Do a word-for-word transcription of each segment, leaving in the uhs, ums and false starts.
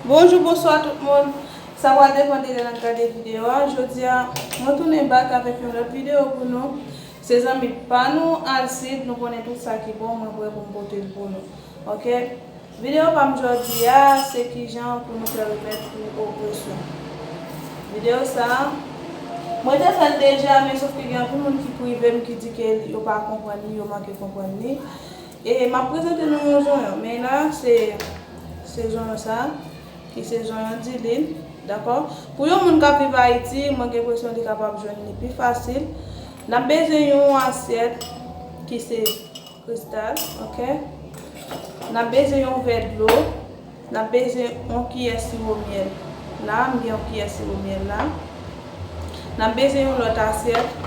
Bonjou, bonswa tout moun. Sa pral depann de lè n ap gade videyo a. Jodi a, mwen tounen back avèk yon lòt videyo pou nou. Se zanmi pa nou, Alcide, nou konnen tout sa ki bon, mwen prè pou m pote l pou nou. Oke? Videyo pa m jodi a, se kijan pou nou fè remèd pou opresyon. Videyo sa a, mwen te fè l deja, men sòf ke gen anpil moun ki prive m, ki di ke yo pa konprann li, yo manke konprann li. E m ap prezante nou yon zonyon, men la, se, se zonyon sa a, ki se zonyon dilin, dakò? Pou yon moun k ap viv Ayiti, mwen gen enpresyon li kapab jwenn li pi fasil. N ap bezwen yon asyèt ki se kristal, oke? N ap bezwen yon vè dlo. N ap bezwen yon kiyè siwo myèl. La, m gen yon kiyè siwo myèl la. N ap bezwen yon lòt asyèt.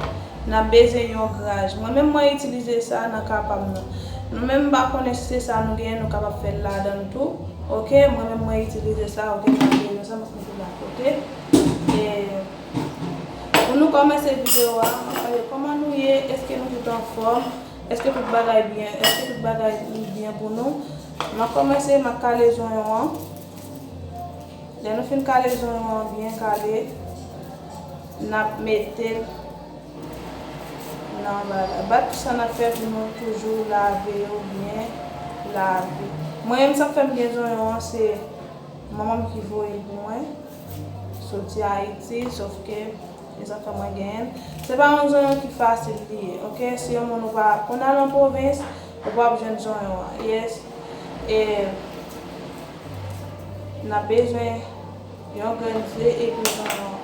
N ap bezwen yon graj. Mwen menm, mwen itilize sa nan ka pa m nan. Nou menm, m pa konnen si se sa nou genyen, nou kapab fè l ladan l tou. Oke, mwen menm, mwen itilize sa. Oke, m ap bezwen sa, m ap mete l akote. E pou nou kòmanse videyo a, m ap pale kòman nou ye, èske nou tout anfòm? Èske tout bagay byen? Èske tout bagay byen pou nou? M ap kòmanse, m ap kale zonyon an. Lè nou fin kale zonyon an byen kale, n ap mete l nan bagay. Bat sa n ap fè pou nou toujou lave yo byen lave. Mwen menm, sa k fè m gen zonyon an, se manman m ki voye l pou mwen. Soti Ayiti, sòf ke e sa k fè mwen genyen l. Se pa yon zonyon ki fasil li ye, oke? Si yon moun ou pa konn al an pwovens, ou p ap jwenn zonyon an. Yes. E n ap bezwen yon grenn ze epi zonyon an.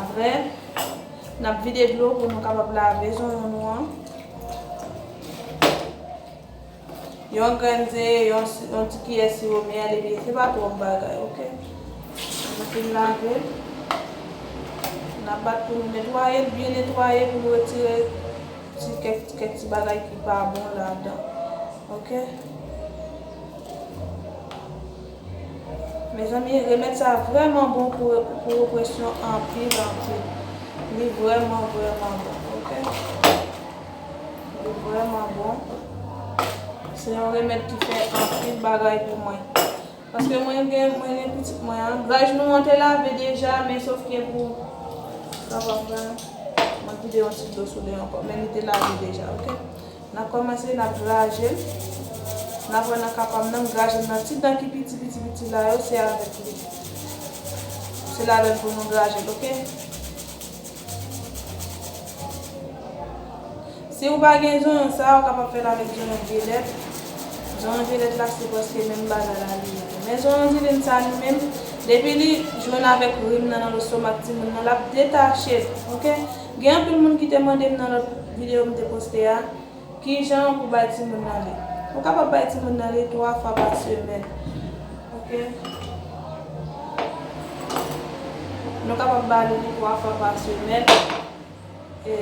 Apre, n ap vide dlo pou nou kapab lave zonyon nou an. Yon grenn ze, yon, yon ti kiyè siwo myèl, epi se pa twòp bagay, oke? Nou fin lave l. N ap bat pou nou netwaye l, byen netwaye pou nou retire ti kèk, kèk ti bagay ki pa bon ladan. Oke? Mezanmi, remèd sa vrèman bon pou, pou opresyon anpil, anpil. Li vrèman, vrèman bon, oke? Li vrèman bon. Se yon remèd ki fè anpil bagay pou mwen. Paske mwen gen, mwen gen pitit mwen an. Graj nou an te lave deja, men sòf ke pou, sa pa pran. Mwen vide yon ti dlo sou li ankò, men li te lave deja, oke? N ap kòmanse, n ap graje l. N ap wè nan ka pa m nan, m graje l nan ti dan ki piti, piti, piti la yo, se avèk li. Se ladan l pou nou graje l, oke? Si ou pa gen zonyon sa, ou kapab fè l avèk zonyon vyolèt. Zonyon vyolèt la, se prèske menm bagay la li ye. Men zonyon dilin sa li menm, depi li jwenn avèk rim nan, nan lestomak timoun nan, l ap detache l, oke? Gen anpil moun ki te mande m nan lòt videyo m te poste a, kijan pou bay timoun nan li. Ou kapab bay timoun nan li twa fwa pa semèn. Oke? Nou kapab ba li li twa fwa pa semèn. E,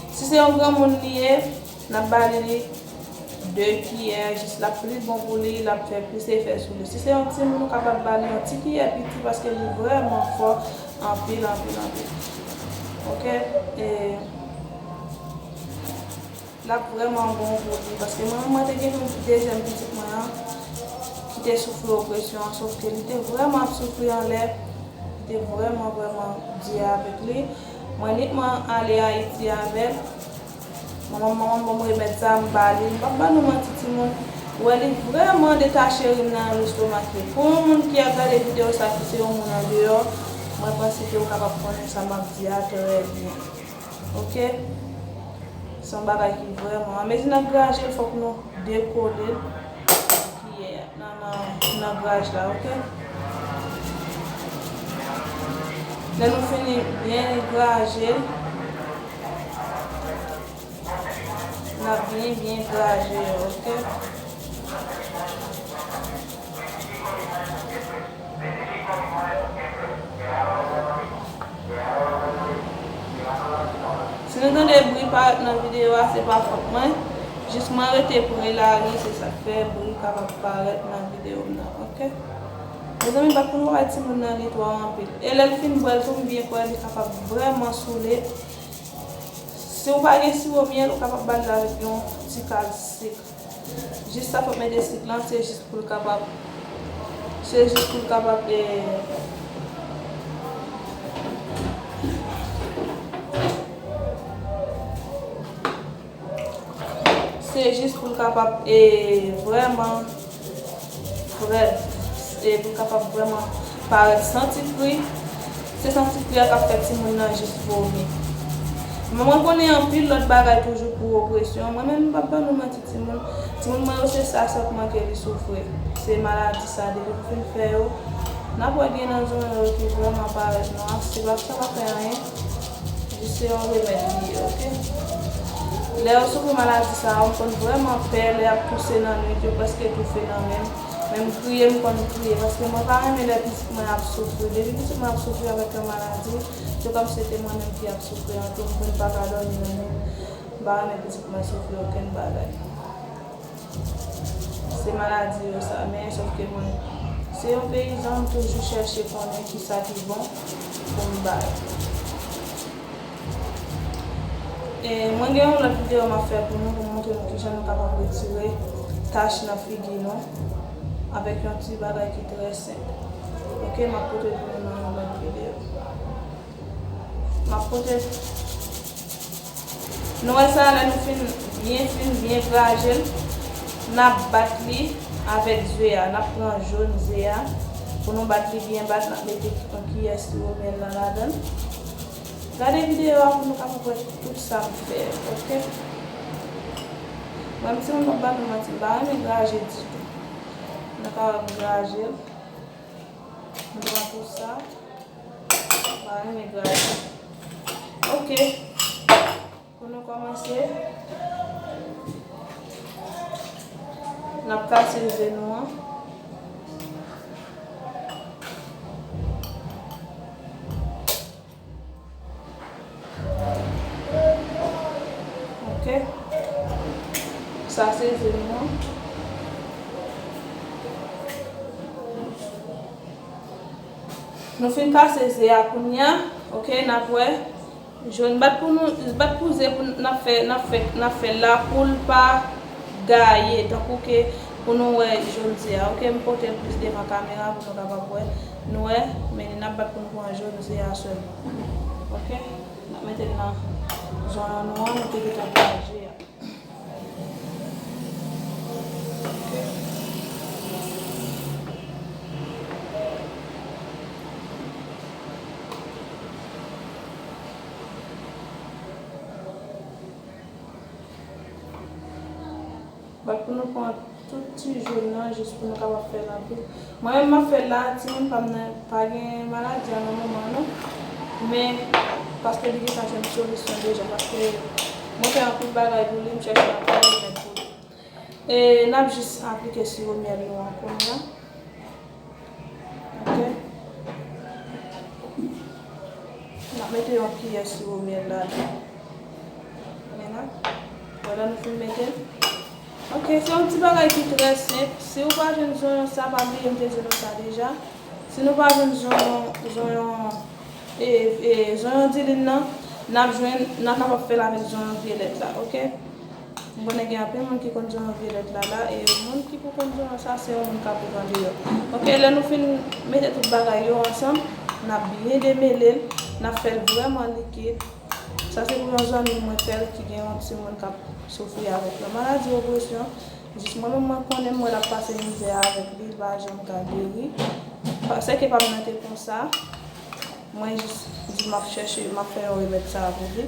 si se yon granmoun li ye, n ap ba li li de kiyè, jis l ap pli bon pou li, l ap fè plis efè sou li. Si se yon timoun, ou kapab ba li yon ti kiyè piti paske li vrèman fò anpil, anpil, anpil. Oke? E, l ap vrèman bon pou li. Paske mwen, mwen te gen yon dezyèm pitit mwen an ki te soufri opresyon an, sòf ke li te vrèman ap soufri anlè, li te vrèman, vrèman di avèk li. Mwen likman ale Ayiti avè l. Manman m, manman m ban m remèd sa, m ba li. M p ap ban nou manti, timoun. Ou wè, li vrèman detache rim nan lestomak li. Pou yon moun ki ap gade videyo sa, ki se yon moun andeyò, mwen panse ke ou kapab konnen sa m ap di a trè byen. Oke? Se yon bagay ki vrèman, anmezi n ap graje l, fòk nou dekole l kiyè a nan, nan, nan graj la, oke? Lè nou fini byen graje l, n ap byen, byen graje l, oke? Si nou tande bri parèt nan videyo a, se pa fòt mwen. Jis mwen rete pre la, wi, se sa k fè bri kapab parèt nan videyo m nan, oke? Mezanmi, bat pou nou bay timoun nan li twò anpil. E lè l fin bwè l tou, m byen kwè li kapab vrèman soule. Si w pa gen siwo myèl, ou kapab ba l avèk yon ti kal sik. Jis sa fòk mete sik lan, se jis pou l kapab, se jis pou l kapab, e, se jis pou l kapab, e, vrèman frèt, e, pou l kapab vrèman parèt san ti kri. Se san ti kri a k ap fè timoun nan jis vomi. Men mwen konnen anpil lòt bagay toujou pou opresyon. Mwen menm, m p ap ban nou manti, timoun. Timoun mwen yo, se sa sèlman ke li soufri. Se maladi sa, depi m fin fè yo, n ap wè gen nan zòn yo ki vrèman parèt nwa. Se pa, sa pa fè anyen. Jis se yon remèd li ye, oke? Lè yo soufri maladi sa yo, m konn vrèman pè lè y ap touse nan nwit, yo prèske toufe nan men m. Men m kriye, m konn kriye, paske mwen pa renmen lè pitit mwen ap soufri. Depi pitit mwen ap soufri avèk yon maladi, se kòmsi se te mwen menm ki ap soufri an tou, m konn pa ka dòmi nan nwit. M pa renmen pitit mwen soufri okenn bagay. Se maladi yo sa, men sòf ke mwen se yon peyizan, m toujou chèche konnen kisa ki bon pou m bay. E mwen gen yon lòt videyo m ap fè pou nou, pou m montre nou kijan nou kapab retire tach nan figi nou avèk yon ti bagay ki trè senp. Oke, m ap pote pou nou nan yon lòt videyo. M ap pote. Nou wè sa, lè nou fin byen fin, byen graje l, n ap bat li avèk ze a. N ap pran jòn ze a. Pou nou bat li byen bat, n ap mete yon kiyè siwo myèl la ladan l. Gade videyo a pou nou kapab wè tout sa m fè, oke? Mwen, m se moun, m p ap ba nou manti, m pa renmen graje ditou. Nou kapab graje l. M pran tou sa. M pa renmen graje. Oke. Pou nou kòmanse, n ap kase ze nou an. Oke. Sa se ze nou an. Nou fin kase ze a kounye a, oke, n ap wè. Jòn, bat pou nou, bat pou ze pou n ap fè, n ap fè, n ap fè la pou l pa gaye, tankou ke pou nou wè jòn ze a, oke, m pote l plis devan kamera pou nou kapab wè. Nou wè, men n ap bat pou nou pran jòn ze a sèlman. Oke? N ap mete l nan zonyon nou an, nou te gentan graje a. Bat pou nou pran tout ti jòn nan, jis pou nou kapab fè l anpil. Mwen menm, m ap fè l la, timoun pa m nan pa gen maladi a nan moman non. Men, paske li gentan jwenn solisyon deja, paske mwen fè anpil bagay pou li, m chèche anpil remèd pou li. E n ap jis aplike siwo myèl nou an kounye a. Oke. N ap mete yon kiyè siwo myèl ladan. Men la, wè lè nou fin mete l. Oke, se yon ti bagay ki trè senp. Si ou pa jwenn zonyon sa, pa bliye m te di nou sa deja. Si nou pa jwenn zonyon, zonyon, e, e, zonyon dilin nan, n ap jwenn, n a kapab fè l avèk zonyon vyolèt la, oke? M konnen gen anpil moun ki konn zonyon vyolèt la la, e moun ki poko konn zonyon sa, se yon moun k ap viv andeyò. Oke, lè nou fin mete tout bagay yo ansanm, n ap byen demele l, n ap fè l vrèman likid. Sa se pou yon zanmi mwen fè l ki gen yon timoun k ap soufri avèk yon maladi opresyon. Jis mwen menm mwen konnen m wè l ap pase mizè avèk li, li pa janm ka geri. Sèke pa m nan te konsa. Mwen jis di m ap chèche, m ap fè yon remèd sa a pou li.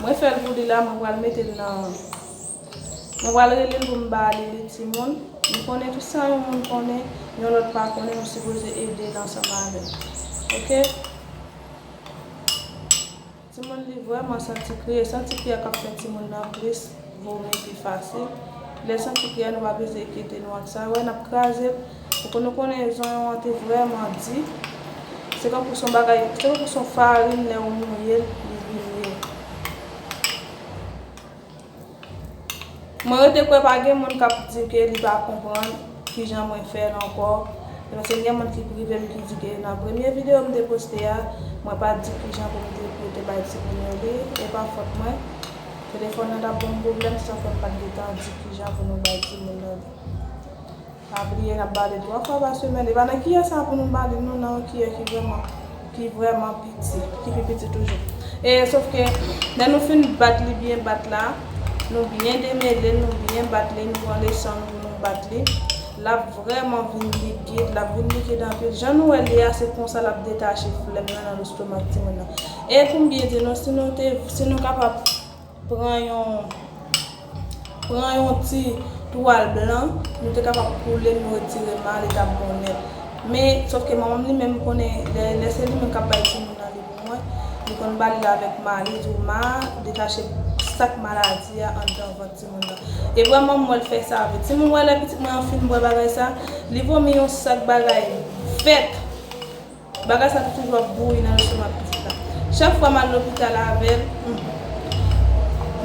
Mwen fè l pou li la, mwen pral mete l nan, mwen pral rele l pou m ba li li timoun. Nou konnen tout sa yon moun konnen, yon lòt pa konnen, nou sipoze ede l ansanm avè l. Oke? Timoun li vrèman santi kriye, santi kriye k ap fè timoun nan plis vomi pi fasil. Lè santi kriye a, nou pa bezwen enkyete nou ak sa. Wè, n ap kraze l. Pou nou konnen zonyon an te vrèman di. Se kankou se yon bagay, se kankou se yon farin lè ou mouye l, li vin ye. Mwen rete kwè pa gen moun k ap di ke li pa konprann kijan mwen fè l ankò. Se paske gen moun ki prive m ki di ke nan premye videyo m te poste a, mwen pa t di kijan pou m te, pou te bay timoun yo li, e pa fòt mwen. Telefòn nan t ap ban m pwoblèm, sa fè m pa t gentan di kijan pou nou bay timoun nan li. Pa bliye, n ap bale twa fwa pa semèn. E pa nan kiyè sa pou nou bale, non, nan yon kiyè ki vrèman, ki vrèman piti, ki pi piti toujou. E sòf ke, lè nou fin bat li byen bat la, nou byen demele l, nou byen bat li, nou pran leson nou pou nou bat li. L ap vrèman vin likid, l ap vin likid anpil. Jan nou wè l ye a, se konsa l ap detache flèm nan nan lestomak timoun nan. E pou m byen di nou, si nou te, si nou kapab pran yon, pran yon ti twal blan, nou te kapab koule, nou retire mal, li t ap bon nèt. Men, sòf ke manman m li menm konnen, lè, lè se li menm k ap bay timoun nan li pou mwen, li konn ba li l avèk maliz ou ma, detache sak maladi a anndan vant timoun nan. E vrèman, m wè l fè sa vre. Timoun wè lè pitit mwen an fin bwè bagay sa, li vomi yon sak bagay vèt. Bagay sa te toujou ap bouyi nan lestomak pitit la. Chak fwa m al lopital avè l, hmm,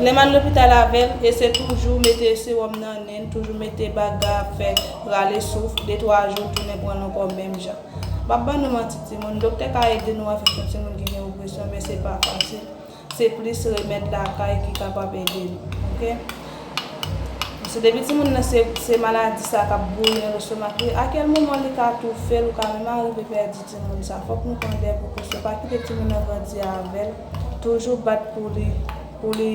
lè m al lopital avè l, e se toujou mete sewòm nan nen l, toujou mete bagay ap fè rale souf, de twa jou, tounen pran l ankò menm jan. M p ap ban nou manti, timoun, doktè ka ede nou avèk yon timoun ki gen opresyon, men se pa fasil. Se plis remèd lakay ki kapab ede nou, oke? Paske depi timoun nan se, se maladi sa k ap bouyi nan lestomak li, a kèl moman li ka toufe l, ou ka menm arive pèdi timoun sa. Fòk nou pran de prekosyon, pa kite timoun nan grandi avè l. Toujou bat pou li, pou li,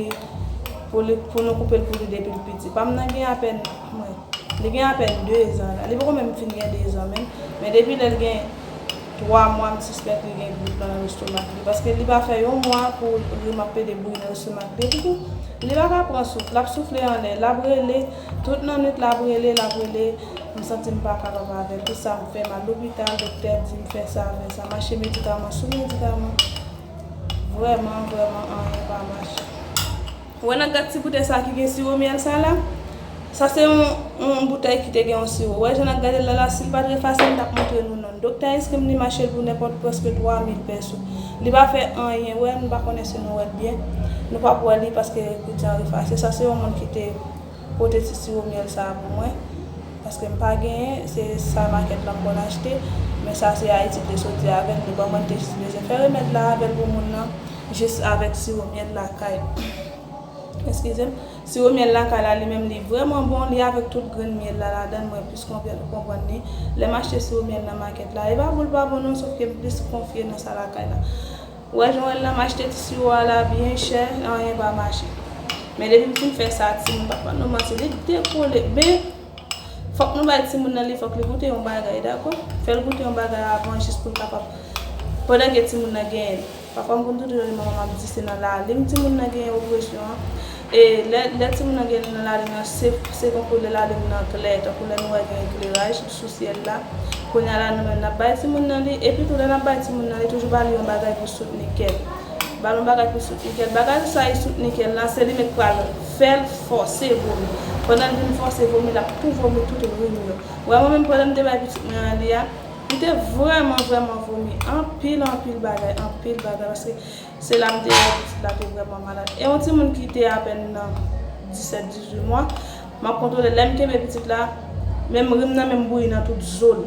pou li, pou nou koupe l pou li depi l piti. Pa m nan gen apèn, mwen, li gen apèn de zan la. Li poko menm fin gen de zan menm. Men depi lè l gen twa mwa, m sispèk li gen grip lan nan lestomak li. Paske li pa fè yon mwa pou li m ap pede bouyi nan lestomak li. Epi tou, li pa ka pran souf. L ap soufle anlè. L ap rele. Tout lannwit, l ap rele, l ap rele. M santi m pa kapab avè l. Tout sa m fè, m al lopital, doktè di m fè sa, fè sa. M achte medikaman sou medikaman. Vrèman, vrèman, anyen pa mache. Ou wè nan gad ti boutèy sa ki gen siwo myèl sa la? Sa se yon, yon boutèy ki te gen yon siwo. Ou wè jan n ap gade l la la, si l pa t refase, m t ap montre nou non l. Doktè a enskri m li m achte l pou nenpòt prèske twa mil pèso. Li pa fè anyen, ou wè, nou pa konnen si nou wè l byen. Nou p ap wè li paske ekri an refase. Sa se yon moun ki te pote ti siwo myèl sa a pou mwen. Paske m pa genyen, se sa makèt la m konn achte. Men sa se Ayiti m te soti avè l, li ban mwen, m te jis bezwen fè remèd la avè l pou moun nan, jis avèk siwo myèl lakay. Eskize m. Siwo myèl lakay la, li menm, li vrèman bon, li avèk tout grenn myèl la ladan l, mwen plis konprann, konprann li. Lè m achte siwo myèl nan makèt la, e pa pou l pa bon non, sòf ke m plis konfye nan sa lakay la. Ou wè jan w wè l la, m achte ti siwo a la byen chè, anyen pa mache. Men depi m fin fè sa, timoun, m p ap ban nou manti, li dekole. Men, fòk nou bay timoun nan li, fòk li goute yon bagay, dakò? Fè l goute yon bagay avan, jis pou l kapab, pandan ke timoun nan genyen l. Pafwa, m konn toujou tande manman m ap di se nan lalim timoun nan genyen opresyon an. E lè, lè timoun nan gen nan lalim nan, se, se tankou lè lalim nan klè, tankou lè nou wè gen ekleraj sou syèl la. Kounye a la, nou menm, n ap bay timoun nan li. Epi tou, lè n ap bay timoun nan li, toujou ba li yon bagay pou soutni kè l. Ba l yon bagay pou soutni kè l. Bagay sa ki soutni kè l la, se li menm k pral fè l fòse vomi. Pandan l vin fòse vomi, l ap tou vomi tout rim yo. Ou wè, mwen menm, pandan m te bay pitit mwen an li a, li te vrèman, vrèman vomi. Anpil, anpil bagay, anpil bagay. Paske se la m te wè pitit la te vrèman malad. E yon timoun ki te apèn nan disèt, dizuit mwa, m ap kontwole lè m kenbe pitit la, menm rim nan menm bouyi nan tout zo l.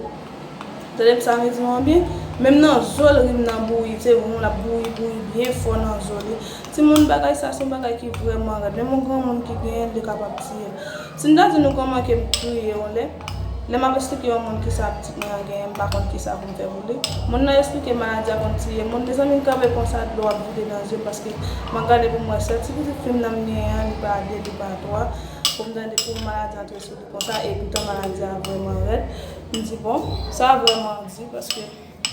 Tande m sa m di w an byen, menm nan zo l rim nan bouyi, se von l ap bouyi, bouyi byen fò nan zo li. Timoun, bagay sa se yon bagay ki vrèman rèd. Menm yon granmoun ki genyen l, li kapab tiye l. Si m ta di nou kòman ke m kriye yon lè, lè m ap esplike yon moun kisa pitit mwen an genyen, m pa konn kisa pou m fè pou li. Moun nan esplike maladi a konn tiye moun. Mezanmi, m kanpe konsa, dlo ap vide nan zye m paske mwen gade pou m wè sèl ti pitit fi m nan m genyen an, li pa de, li pa twa. Pou m tande pou maladi a antre sou li konsa, e poutan maladi a vrèman rèd. M di, bon, sa vrèman di paske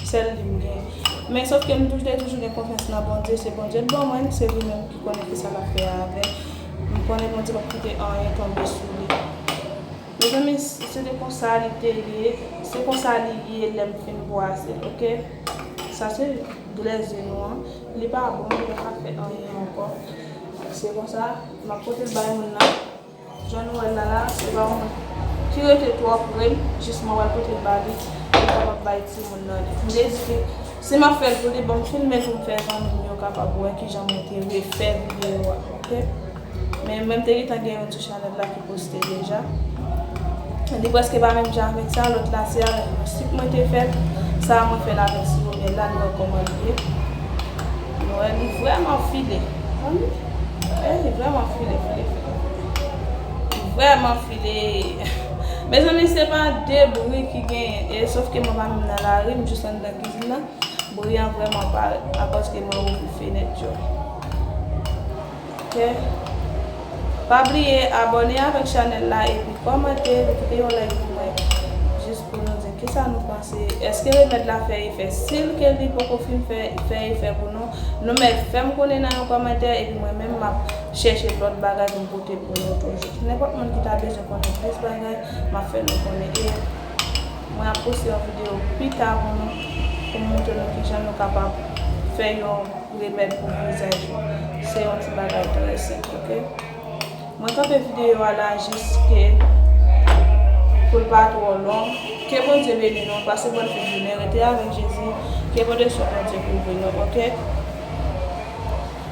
sèl li m gen. Men sòf ke m toujou, toujou gen konfyans nan Bondye. Se Bondye k ban mwen l, se li menm ki konnen kisa l ap fè avè l. M konnen Bondye p ap kite anyen tonbe sou li. Mezanmi, se te konsa li te ye. Se konsa li ye lè m fin bwase l, oke? Sa se glè zye nou an. Li pa bon, li pa ka fè anyen ankò. Se konsa, m ap pote l bay moun nan. Jan nou wè l la la, se pa yon moun ki rete twò pre m, jis mwen pral pote l ba li, pou l kapab bay timoun nan li. M te di ke si m ap fè l pou li, bon, m filme l pou m fè zanmi m yo kapab wè kijan mwen te refè videyo a, oke? Men mwen m te gentan gen yon ti chanèl la ki poste deja. Li prèske pa menm jan avèk sa, lòt la se avèk yon sik mwen te fè l. Sa a mwen fè l avèk siwo myèl la, nou wè kòman li ye. Nou wè li vrèman file. Zanmi, eh, li Vrèman file, file, file. Vrèman file. Mezanmi, se pa de bri ki genyen. E sòf ke mwen pa menm nan lari, m jis anndan kizin nan. Bri an vrèman parèt. Apòske mwen ouvri fenèt yo. Ok. Pa bliye abòne avèk chanèl la epi kòmante, epi kite yon like pou mwen. Jis pou nou di kisa nou panse. Èske remèd la fè efè? Si l ke li poko fin fè, fè efè pou nou, nou mèt fè m konnen nan yon kòmantè, epi mwen menm m ap chèche lòt bagay pou m pote pou nou toujou. Nenpòt moun ki ta bezwen konnen plis bagay, m ap fè nou konnen. E mwen ap poste yon videyo pita pou nou, pou m montre nou kijan nou kapab fè yon remèd pou vizaj ou. Se yon ti bagay trè senp, ok? Mwen kanpe videyo a la jis ke pou l pa twò long. Ke Bondye beni nou, pase bòn fen jounen, rete avèk Jezi. Ke pwoteksyon Bondye kouvri nou, ok?